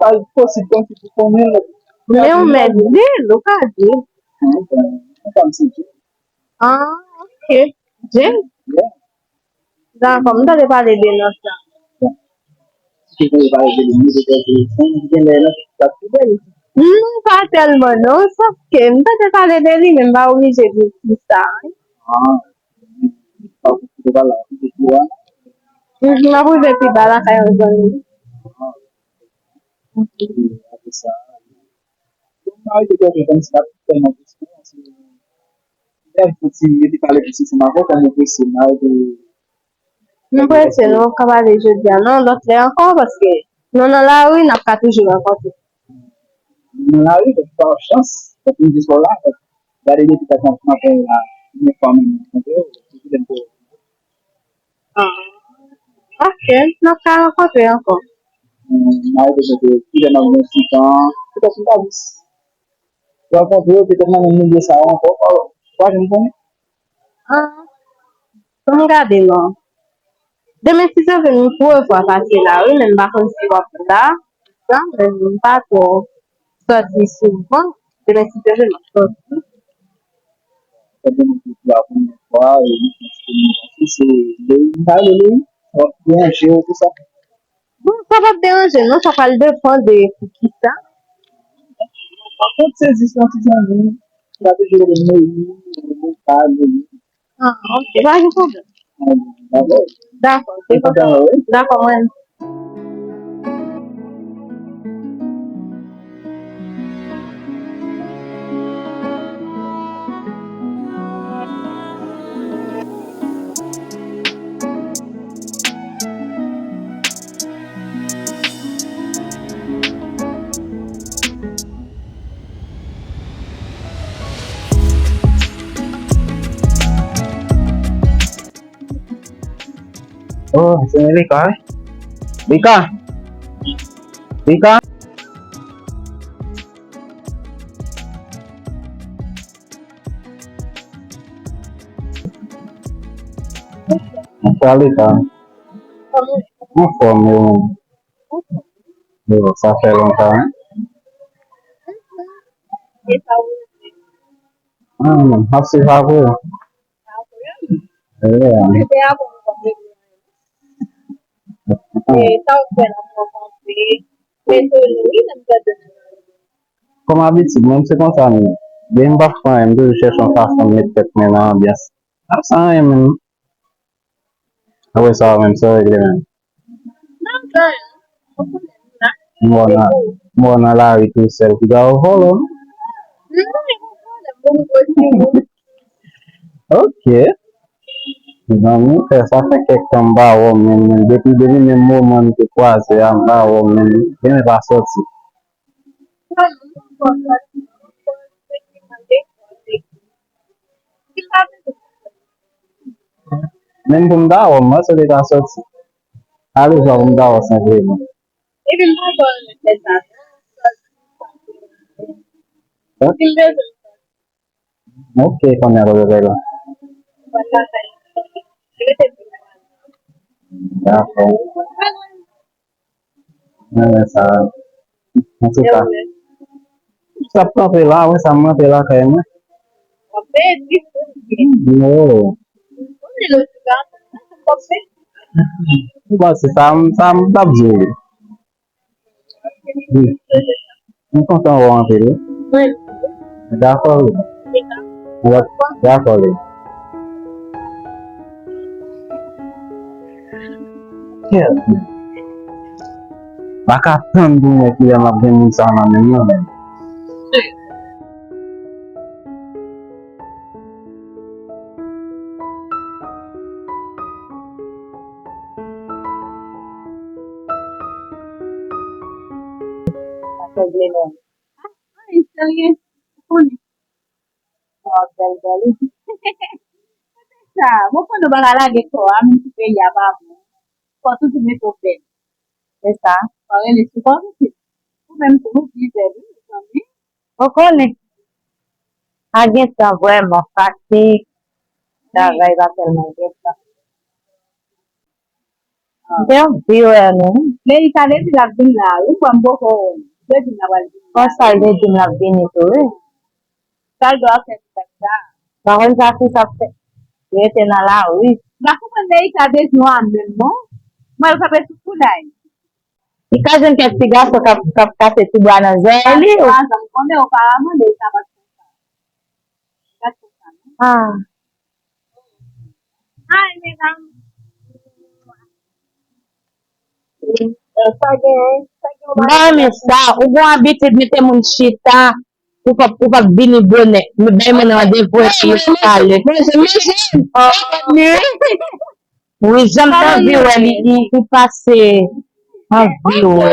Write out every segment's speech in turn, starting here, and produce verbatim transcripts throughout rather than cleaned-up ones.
Al posib konsi pou konnen. Men ou mèt di l, ou ka di l. Mwen pa m se Jay. Ah, ok. Jay? Yeah. Dakò, m tande pale de non sa. Si te pale de li, m te tande li. Gen lè nan sa pi bèl. Non, pa tèlman non, sòf ke m tande pale de li, men m pa oblije di l kisa. Ah. Pa pou pale, pou pale. Mhm, m ap rive pi ba lakay yon zanmi. Ah. Ok, apre sa, bon, m arete tande kòm sa tèlman prese, paske lè m soti, yo te pale plis ansanm avè w, kòman w prese, m arete. Nou prese, nou p ap ka pale jodi a, non, lòt lè ankò, paske nou nan lari, n ap ka toujou rankontre. Nan lari, donk, pa chans, donk, m di sa w la, donk, gade depi dat m ap fè la, premye fwa menm m rankontre w, se ki lè m te wè w. Ah. Ok, n ap ka rankontre ankò. Hmm, m a bezwen de kilè m ap gen ti tan. Petèt m ta jis rankontre w, petèt nan menm milye sa a ankò, ou pa, ou pa janm konnen. Ah, pou m gade non. Demen si Dye vle, m pou revwa pase la, wi, men m pa konn si w ap la. Sa, men m pa twò sòti souvan. Demen si Dye vle, m ap sòti. Sa demen si Dye vle, premye fwa, e, se, se, se, m pa rele, w ap deranje w, tout sa. Bon, sa p ap deranje, non, sa pral depann de poukisa. Pa kont se jis yon ti zanmi, l ap toujou rele m Moyiz, rele m Moyiz. Ah, ok, pa gen pwoblèm. Dakò. Dakò, se kontan. Dakò, mwen. Oh, se Lika, wi. Lika! Lika! Bonswa, Lika. Anfòm, yo menm? Yo, sa fè lontan, wi. Ah, m ap swiv avè w. Yeah. Kòm abitid, mwen se konsa m ye. Depi m pa fè anyen, m toujou chèche yon fason m met tèt mwen nan anbyans. Ap sa anyen menm. Apre sa, ou menm, sa w regle menm? M wè w nan, m wè w nan lari tou sèl, piga w vòlò. Ok. Zanmi, fè sa fè kèk tan m pa wè w menm, menm. Depi, depi menm moman n te kwaze a, m pa wè w menm. Genlè pa sòti. Menm pou m ta wè w, mwen sot e ka sòti. Ale jwa pou m ta wè w senpleman. Epi m pa kwè w renmen fè sa, non. Sòti. Si m bezwen m sòti. Ok, kounye a, kote w prale? Mwen pa fè. Rete pou mwen. Dakò. Mwen renmen sa. Antouka, sa ap kanpe la, wi, sa m rantre lakay mwen. Yo. Ou panse sa, m, sa m t ap di w. Wi. M kontan wè w anpil, wi. Dakò, wi. Dakò, wi. Kèt. Pa ka tann pou m wè kilè m ap gen moun sa nan men m nan, menm. Sa fè vle menm. Ah, ah, li serye. Ou konnen. Sa w ap bèl bèl, wi. Sa, mwen konnen w pa ka lage kò a, menm si peyi a pa bon. Fò w toujou mete w bèl. Se sa. Fò w rele souvan, mesye. Ou menm tou, ou pi bèl, wi, mezanmi. Ou konnen. Pa gen tan vrèman, fatig, travay pa tèlman gen tan. M te anvi wè nou. Melissa depi l ap vin la, wi, mwen m poko wè l. Depi l ap vin la. Konsa l te di m l ap vini tou, wi. Sa l dwe ap fè pou dat sa. Pa konn sa fi sa ap fè. Li rete nan lari. M pa konprann Melissa bezwen an menm non. Mwen, l kanpe sou koulay. Li ka jwenn kèk ti gason k ap, k ap kase ti bwa nan zòrèy li. Sa, sa, m konnen oparaman, men sa pa t konsa. Sa pa t konsa, non. Ah. Ay, medam. Sa gen, sa gen yon bagay. M pa renmen sa. Ou gon abitid mete moun chita. Ou p ap, ou p ap vini bonè. Men bay moun randevou epi yo pale. Wi, jan m t anvi wè li, li, li pase anvi wè.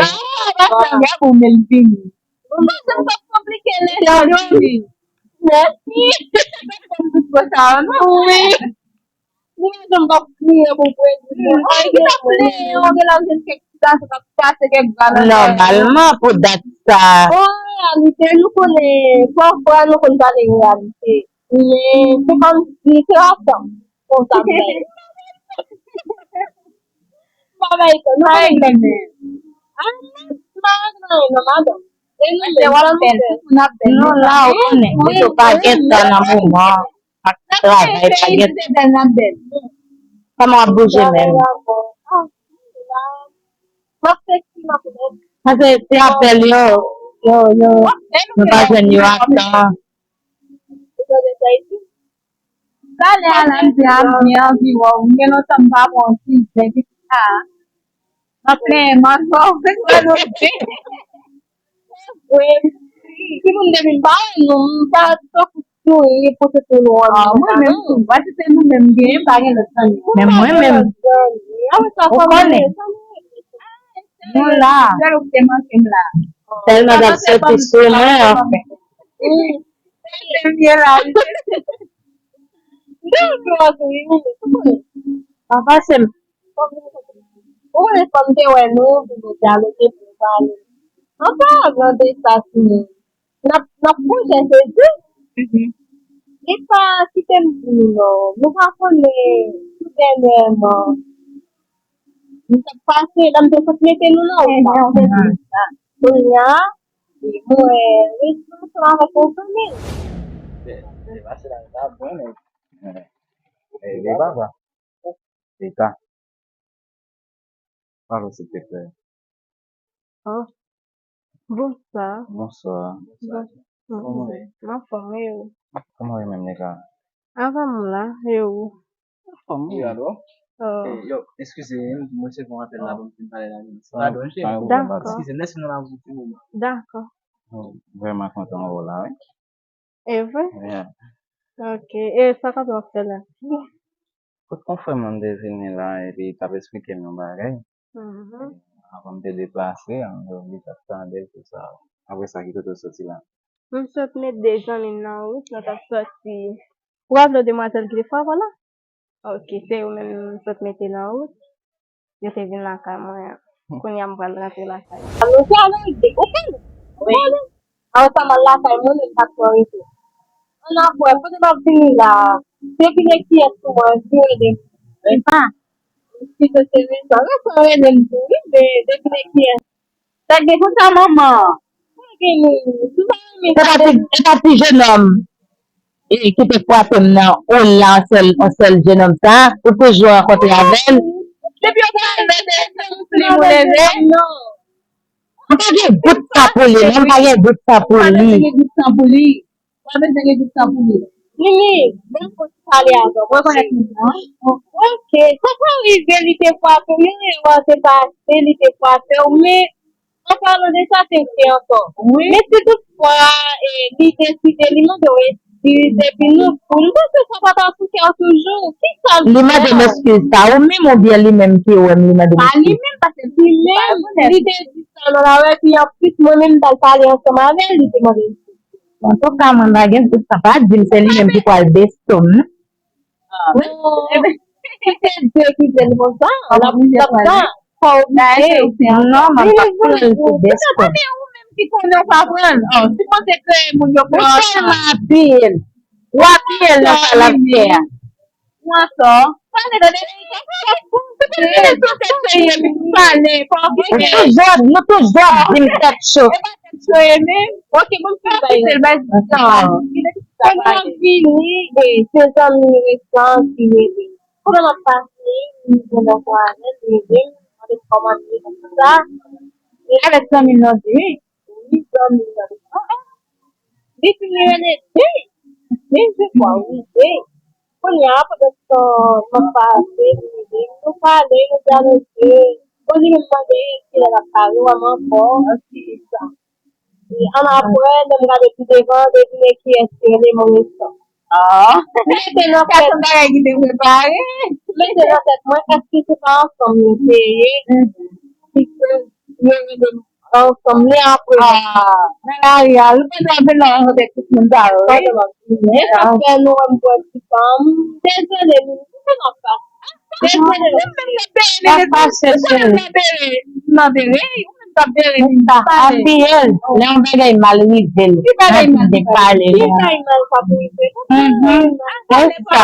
Wi. Ou wè jan m t ap kriye pou pwezi mwen. Ay, ki ta pleye, ou gen la jwenn kèk ti gason k ap kase kèk bra nan zòrèy. Nòmalman, pou dat sa. An reyalite, nou konnen, pafwa, nou konn pale reyalite. Men, se kòmsi, se rasan. Konsa, m pa bay tan, nou pa regle men. Ah, m pa regle anyen, non, madanm. E nou menm, sa nou fè? Nou la, ou konnen, kote w pa gen tan nan moman. Ak travay, pa gen. Kòman w ap bouje menm? Paske se apèl yo, yo, yo, nou pa jwenn yo a tan. Talè a la, m di a, m gen anvi wè w. M gen lontan m pa pran yon ti zen ki a. M ap plenyen mantò, se kwa nou di. Wi, si moun depi m pa wè nou, m pa tankou souri pou tout moun wè m. Ah, mwen menm tou. Wè si se nou menm genyen, m pa gen lòt zanmi. Men mwen menm. Ou konnen. Nou la. Sèl ou te manke m la. Tèlman t ap soti sou mwen, anfen. Wi. Se m ye la, wi. Papa, se m. Ou konnen fò m te wè nou, pou nou dyaloge, pou nou pale. An palan de sa, si n ap, n ap pwojè, se di. Li pa kite m di nou non. Nou pa konnen, tou dènyèman, m t ap pase, lè m te sot mete nou nan wout la. Kounye a, mwen rete ansanm avèk yon fanmi. Deba se la, sa bon, men. E, e, papa. Eta. Pale, silvouplè. Oh. Bonswa. Bonswa. Bon. Kòman w ye? M anfòm, e ou? Kòman w ye menm, nèg la? Anfòm la, e ou? Anfòm, wi, alò. Oh. E, yo, eskize m, mwen resevwa yon apèl la, bon, m fin pale la, men se pa danje. Dakò. Eskize m, lèse nou la pou ti moman. Dakò. Mwen vrèman kontan wè w la, wi. E vre? Yeah. Ok. E sa w t ap fè la? Kot konfrè mwen te vini la, epi t ap esplike m yon bagay. Mhm. Avan m te deplase, an, li t ap tande l, tout sa. Apre sa, ki kote w soti la? M sot met de zanmi m nan wout, nou t ap soti. Ou raple w demwazèl ki te frape w la? Ok, se yo menm m sot mete nan wout. Yo te vin lakay mwen an. Kounye a m pral rantre lakay mwen. Ann, ou pral rete. Ou pral. Wi. Ann, sa m al lakay mwen, men m pa t pran rete. Ann, apre, kote m ap vini la? Devine kiyès pou mwen, vin rele m. Epa. Eskize, se Reza. Reza rele m tou, wi, men devine kiyès. Sa gen konsa manman. Sa gen nou. Sou sa renmen. Se pa ti, se pa ti jenòm, e, ki te frape m nan hall la, yon sèl, yon sèl jenòm sa, ou toujou rankontre avè l. Depi yo pale de sa, ou plim ou leve. Non. M pa gen gout sa pou li, non, m pa gen gout sa pou li. Ou pa bezwen gen gout sa pou li. Ou pa bezwen gen gout sa pou li. Mimi, bon, fò ti pale avè w. Ou rekonèt moun nan? Ok, sa ka rive li te frape w, yon erè te pase, li te frape w, men, an palan de sa, se vre ankò. Wi. Men si toutfwa, e, li deside, li mande w eskiz, epi nou, pou nou, m panse sa pa ta sou kè w toujou. Kisa l fè? Li mande m eskiz sa, ou menm oubyen li menm ki wè m, li mande m eskiz? Pa li menm, paske li menm, li te di sa nan lari, epi anplis, mwen menm, m t al pale ansanm avè l, li te mande m eskiz. Antouka, mwen pa gen dout, sa pa di m se li menm ki pral besto m, non. Ah. Bon, si se Dye ki vle l konsa, l ap, l ap sa, pa oblije. Non, mwen pa pral pou besto m. Kote ou menm ki konnen w pa pran l? Oh, si mwen te kreye moun yo pran. Ou tèlman apiye l. Ou apiye l nan sa l ap fè a. Ou an tò. pale, tande. Ou toujou ap di m tèt cho. Konnen m vini, e se zanmi resan ki rele m. Kote m ap pase, m jwenn ansanm avè l, li rele m, mande m kòman m ye, kòman sa. E avèk zanmi m nan di wi. Wi, zanmi m nan di, ah, ah. Li di li rele de. De, je crois, wi, de. Kounye a, pandan tan m ap pase, li rele m, nou pale, nou dyaloge. Bon, li menm mande kilè l ap pare, wè m ankò. Ann apre, lè m gade pi devan, devine kiyès ki rele m resan. Ah. Mete nan tèt, bagay ki te prepare. Mete nan tèt mwen, èske se pa ansanm yo te ye? Piske yo rele m ansanm, men apre. Ah, nan lari a, ou pa dwe ap vin la rankontre tout moun sa yo, wi. Pandan m ap vini, e sa fè nou wè m bwè ti pa m. Dezole, nou, kisa n ap fè? Dezole, nou menm n ap bere, nou menm n ap bere, nou menm n ap bere, ou menm k ap bere, nou pale. Apiye l, lè yon bagay mal rive l, n ap pale. Ki bagay mal k ap rive? Mhm. Se sa.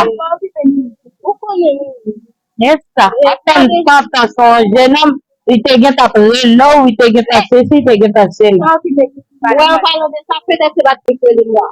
Ou konnen nou. Se sa. Apèn pantan se yon jenòm, li te gentan ap rele w, li te gentan sesi, li te gentan sela. Wè, an palan de sa, petèt se pa t li k rele m la.